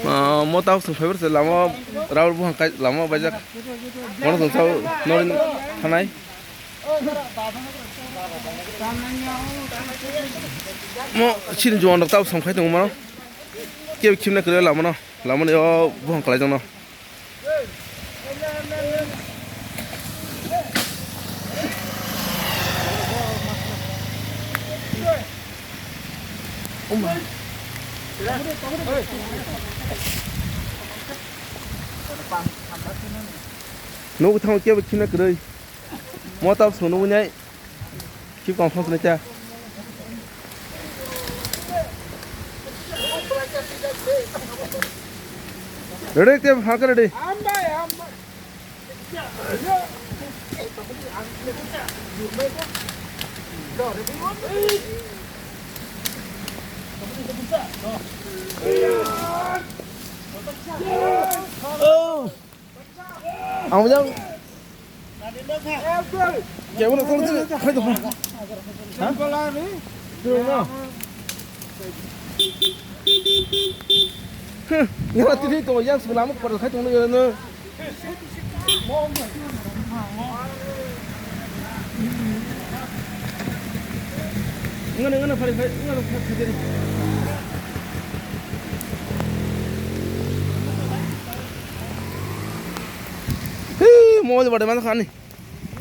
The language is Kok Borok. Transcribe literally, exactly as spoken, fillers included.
Ah, mo tao song fiber se lama raul buhang kai lama bajak. Mo song sao norin thanai. Mo chini juan rok tao song khai tong mano. Kebo khimna kwrwi lama no. Lama ni o buhang kalai jang no. Nugwi thango kebo khimna kwrwi. Mo tao sung nugwi nai. Keep confidence nai cha. Ready, te haka ready. Oh. Ang yang. Kaya mo na tong tong khai tong. Ha? Tong na. Huh, yang tini tong yang sebelah mo pada khai tong na. Ngana ngana phari phari ngana phari phari. Hii, mo je bade man khani.